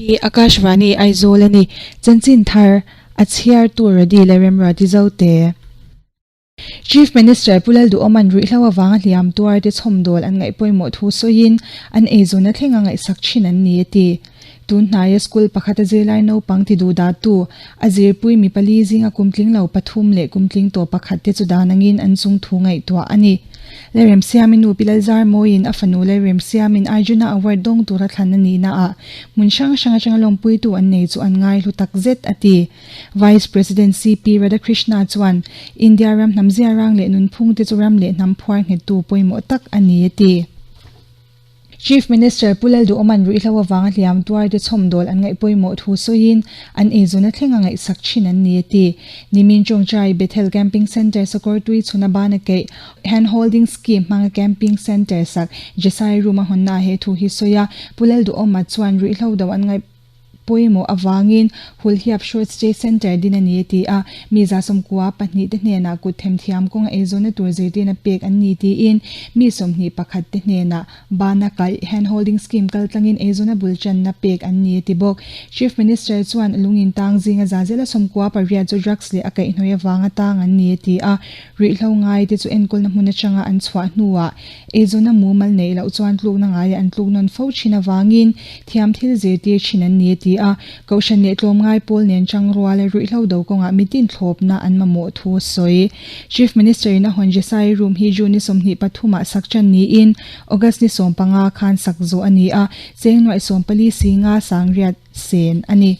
Hi Akashvani Aizawl a ni. Chanchin thar a chhiartu Radi leh Remruati Zote. Chief Minister Pu Lalduhawma'n ruihhlo avanga hliam tuar te chhawmdawl an ngaih pawimawh thu sawiin an eizawnna thlenga ngaihsak thin an ni a ti. Tun hnaia school pakhata zirlai naupang ti duhdahtu a zirpui mi pali zinga kumtling lo pathum leh kumtling tawh pakhat te chu dan angin an chung thu ngaihtuah a ni. Lalremsiami nu Pi Lalzarmawiin a fanu Lalremsiamin Arjuna Award dawng tura thlan a nihna ah hmun hrang hrang atanga lawmpuitu an nei chu an ngaihlu tak zet a ti. Vice President CP Radhakrishna chuan India ram hnam ziarang leh nunphung te chu ram leh hnam phuar nghettu pawimawh tak a ni a ti. Chief Minister Pu Lalduhawma'n ruihhlo avanga hliam tuarte chhawmdawl an ngaih pawimawh thu sawiin an eizawn a thleng a ngaihsak thin an ni a ti. Nimin Chawngchai Bethel Camping Centre sakawr tui chhuna bana keih Hand Holding Scheme hmanga Camping Centre sak Jesai Room a hawnna ah he thu hi sawi a, Pu Lalduhawma chuan ruihhlo do an ngaih pawimawh avangin Hulhiap Short Stay Centre din a ni a ti a, mi 114 te hnenah kut themthiam kawnga eizawnna tur zirtirna pek an ni tiin mi 21 te hnenah bana kaih Hand Holding Scheme kaltlangin eizawnna bul channa pek an ni a ti bawk. Chief Minister chuan lungin tang zinga zazela 98 chu drugs leh a kaihhnawih avanga tang an ni a ti a, ruihhlo ngai te chu enkawlna hmun atanga an chhuah hnuah Eizawnna mumal neih loh chuan tlukna ngaia an tluk nawn fo thin avangin thiam thil zirtir thin an ni a ti a. Kohhran leh tlawmngai pawl nen tangruala ruihhlo do kawngah mitin thlawpna an mamawh thu a sawi. Chief Minister in a hawn Jesai room hi June ni 23 ah sak tan niin August ni 15 khan sak zawh a ni a, cheng nuaih 14 si nga sangriat sen a ni.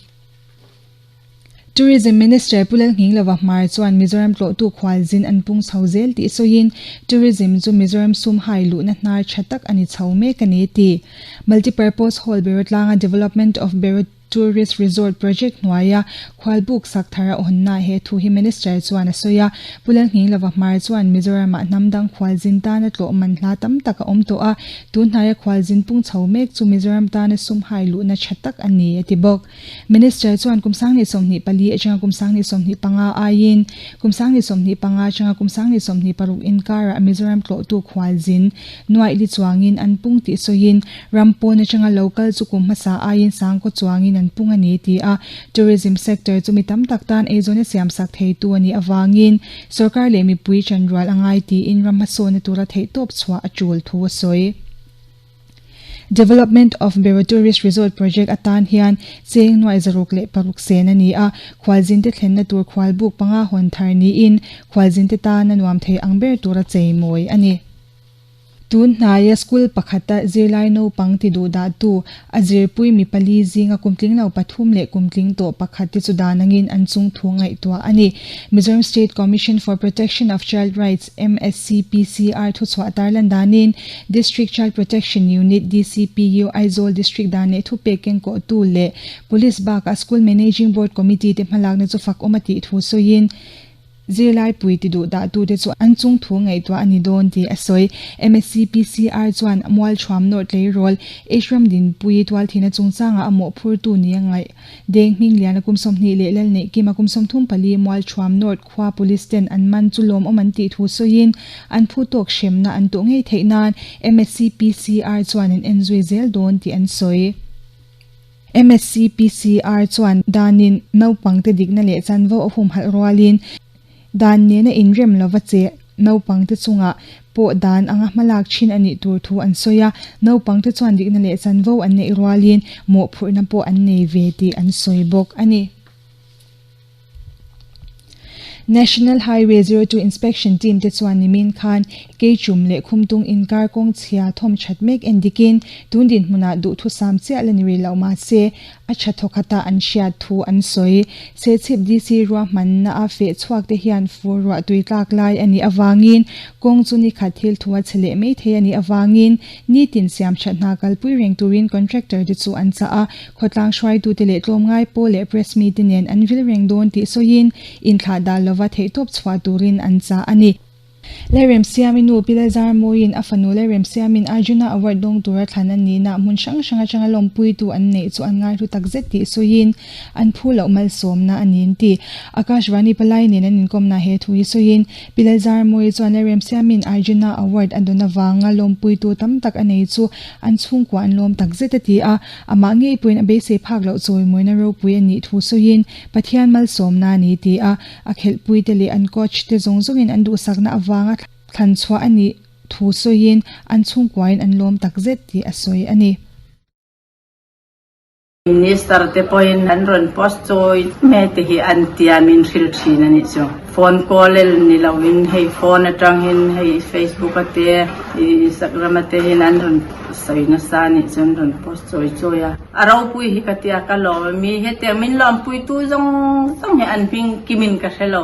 Tourism Minister Pu Lalnghinglova Hmar chuan Mizoram tlawhtu khualzin an pung chho zel tih sawiin Tourism chu Mizoram sum hai luhna hnar tha tak a ni chho mek a ni a ti. Multipurpose Hall Berotlanga Development of Bero Tourist Resort Project hnuaia khualbuk sak thar a hawnna he thu hi Minister chuan a sawi a. Pu Lalnghinglova Hmar chuan Mizoramah hnam dang khualzin tana tlawh man hla tam tak a awm tawh a, tunhnaia khualzin pung chho mek chu Mizoram tana sum hai luhna tha tak a ni a ti bawk. Minister chuan kum 2024 atanga kum 2025 aiin kum 2025 atanga kum 2026 inkarah Mizoram tlawhtu khualzin nuaih li chuangin an pung tih sawiin ram pawn atanga lo kal chu kum hmasa aiin sangkaw chuangin an pung a ni ti a. Tourism sector chu mi tam tak tan eizawn a siamsak theitu a nih avangin sorkar leh mipui chanrual a ngai tiin ram hmasawnna tura theihtawp chhuah a tul thu a sawi. Development of Bero Tourist Resort Project atan hian cheng nuaih 606 sen a ni a, khualzinte thlenna tur khualbuk panga hawn thar niin khualzinte tana nuam thei ang ber tura cheimawi a ni. Tun hnaia school pakhata zirlai naupang ti duhdahtu a zirpui mi pali zinga kumtling lo pathum leh kumtling tawh pakhat te chu dan angin an chung thu ngaihtuah a ni. Mizoram State Commission for Protection of Child Rights, MSCPCR, thuchhuah tarlan danin District Child Protection Unit, DCPU, Aizawl District dan leh thupek kengkawhtu leh Police bakah School Managing Board Committee te hmalakna chu fak awm a tih thu sawiin zirlai pui ti duh dahtute chu an chung thu ngaihtuah a ni dawn tih a sawi. MSCPCR chuan Mualthuam North Tleirawl Ashram Dinpui tualthihna chungchangah a mawhphurtu ni a ngaih. Deng Hmingliana kum 20 leh Lalneihkima kum 34 Mualthuam North Khua Police ten an man chu lawmawm an tih thu sawiin an phu tawk hremna an tuh ngei theih nan MSCPCR chuan an en zui zel dawn tih an sawi. MSCPCR chuan danin naupangte dikna leh chanvo a humhalh rualin dan nena inrem lova che naupangte chungah pawh dan anga hmalak thin a nih tur thu an sawi a, naupangte chuan dikna leh chanvo an neih rualin mawhphurhna pawh an nei ve tih an sawi bawk a ni. National Highway 02 Inspection Team te chuan nimin khan Keichum leh Khumtung inkar kawng chhia thawm that mek en dikin tun dinhmunah duhthusam chiah la ni rih loh mahse a tha thawkhatah an hriat thu an sawi. Sechhip DC ruahmanna a feh chhuak te hian fur ruah tui tlak lai a nih avangin kawng chu ni khat thil thu a chhe leh mai thei a nih avangin nitin siam that hna kalpui reng turin contractor te chu an chah a. Khawtlang hruaitute leh tlawmngai pawl leh press mite nen an vil reng dawn tih sawiin inthlah dah lova theihtawp chhuah turin an chah a ni. Lalremsiami nu Pi Lalzarmawiin a fanu Lalremsiami'n Arjuna Award dawng tura thlan an nihna hmun hrang hrang atanga lawmpuitu an neih chu an ngaihlu takzet tih sawiin an phu loh malsawmna a ni an ti. Akashvani palai nen an inkawmna he thu hi sawiin Pi Lalzarmawi chuan Lalremsiami'n Arjuna Award a dawn avanga lawmpuitu tam tak a nei chu an chhungkua an lawm takzet a ti a, amah ngei pawhin a beisei phak loh chawimawina ropui a nih thu sawiin Pathian malsawmna a ni ti a. A khelhpuite leh an coach te zawng zawngin an duhsakna avanga thlan chhuah a nih thu sawiin an chhungkuain an lawm takzet tih a sawi a ni. Minister te pawhin an rawn post chawi me te hi an tiam in hrilh thin a nih chu. Phone call el ni loin hei phone atangin hei Facebook a te Instagram a te hian an rawn sawi nasa a nih chu an rawn post chawi chawi a. A ropui hi ka tia ka lawm a mi hetiang min lawmpuitu zawng zawng hi an hming kimin ka hre lo.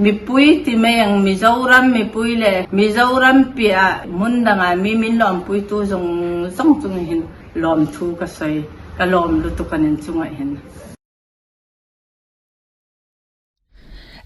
Mipui ti mai ang Mizoram mipui leh Mizoram piah hmun dangah mi min lawmpuitu zawng zawng chung hin lawmthu ka sawi ka lawm lutuk a nen chungah hin.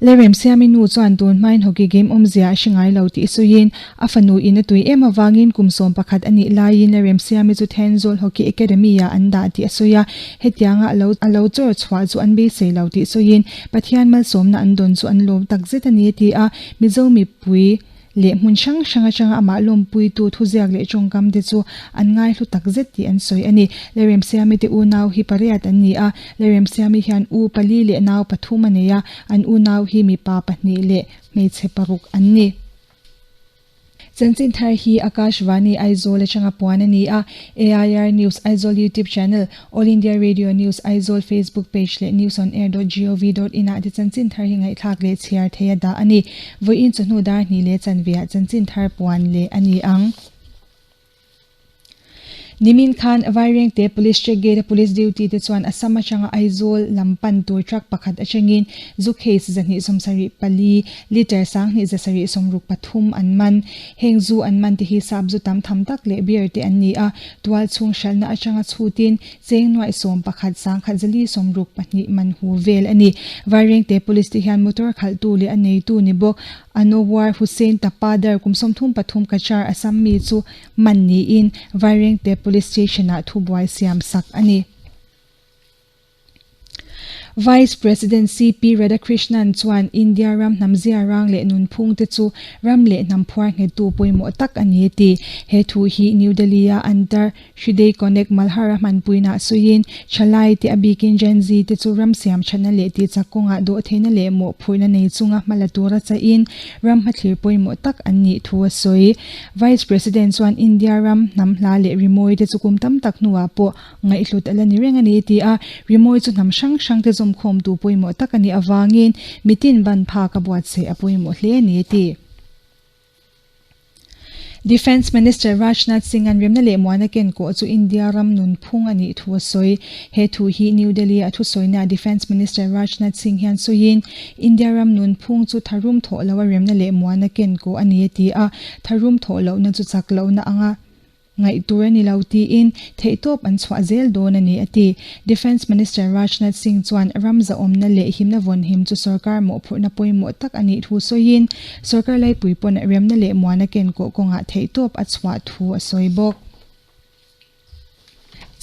Leremsiami nu chuan tun hmain hockey game awmzia a hre ngai lo tih sawiin, a fanu in a tui em avangin kum 11 a nih laiin Leremsiami chu Thenzawl Hockey Academy ah an dah tih a sawi a, hetianga a lo a lo chawr chhuah chu an beisei lo tih sawiin Pathian malsawmna an dawn chu an lawm takzet a ni a ti a, Mizo mipui leh hmun hrang hrang atanga amah lawmpuitu thuziak leh tawngkam te chu an ngaihlu takzet tih an sawi a ni. Leremsiami te unau hi pariat an ni a, Leremsiami hian u pali leh nau pathum a nei a, an unau hi mipa pahnih leh hmeichhe paruk an ni. Chanchin thar hi Akashvani Aizawl atanga puan a ni a, AIR News Aizawl YouTube channel, All India Radio News Aizawl Facebook page leh newsonair dot gov dot in ah te chanchin thar hi ngaihthlak leh chhiar thei a dah a ni. Vawiin chawhnu dar hnih leh chanveah chanchin thar puan leh a ni ang. Nimin khan Vairengte Police Check Gate a Police duty te chuan Assam atanga Aizawl lam pan tur truck pakhat atangin zu case 274 litre 10 763 an man. Heng zu an man te hi sap zu tam tham tak leh beer te an ni a, tual chhung hralhna atanga chhutin cheng nuaih 11 sangkhat zali 62 man hu vel a ni. Vairengte Police te hian motor khalhtu leh a neitu ni bawk Anowar Hussain Tapadar kum 33 Cachar Assam mi chu man niin Vairengte Police Station ah thubuai siam sak a ni. Vice President CP Radhakrishnan chuan India ram hnam ziarang leh nunphung te chu ram leh hnam phuar nghettu pawimawh tak a ni a ti. He thu hi New Delhi a Antar Hriday Connect Malhar a hmanpuina sawiin Thalai te a bikin Gen Z te chu ram siam thatna leh tihchak kawngah dawhtheihna leh mawhphurhna nei chunga hmala tura chahin ram hmathlir pawimawh tak an nih thu a sawi. Vice President chuan India ram hnam hla leh rimawi te chu kum tam tak hnuah pawh Ngaihhlut a la ni reng a ni ti a, rimawi chu hnam hrang hrang te zawmkhawmtu pawimawh tak a nih avangin mitin ban phak a buatsaih a pawimawh hle a ni a ti. Defence Minister Rajnath Singh-a'n remna leh muana kenkawh chu India ram nunphung a nih thu a sawi. He thu hi New Delhi-a thusawinaah Defence Minister Rajnath Singh hian sawiin, India ram nunphung chu tharum thawh loha remna leh muana kenkawh a ni a ti a, tharum thawh lohna chu chak lohna anga Ngaih tur a ni lo tiin theihtawp an chhuah zel dawn a ni a ti. Defence Minister Rajnath Singh chuan ram zahawmna leh himna vawnhim chu sorkar mawhphurhna pawimawh tak a nih thu sawiin sorkar laipui pawn remna leh muana kenkawh kawngah theihtawp a chhuah thu a sawi bawk.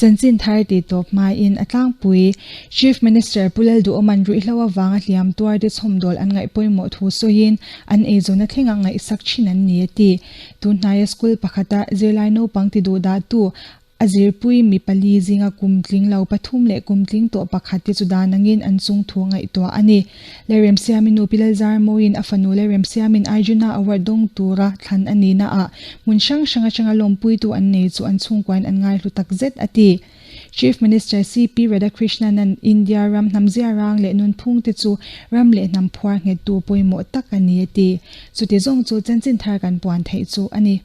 Chanchin thar tih tawp hmain a tlangpui. Chief Minister Pu Lalduhawma'n ruihhlo avanga hliam tuarte chhawmdawl an ngaih pawimawh thu sawiin an eizawnna thlenga ngaihsak thin an ni a ti. Tunhnaia school pakhata zirlai naupang ti duh dahtu a zirpui mi pali zinga kum tling lo pathum leh kum tling tawh pakhat te chu dan angin an chung thu ngaihtuah a ni. Lalremsiami nu Pi Lalzarmawiin a fanu Lalremsiamin Arjuna Award dawng tura thlan a nihna ah hmun hrang hrang atanga lawmpuitu an nei chu an chhungkuain an ngaihlu takzet a ti. Chief Minister CP Radhakrishnan-a'n India ram hnam ziarang leh nunphung te chu ram leh hnam phuar nghettu pawimawh tak a ni a ti. Chuti zawng chu chanchin thar kan puan theih chu a ni.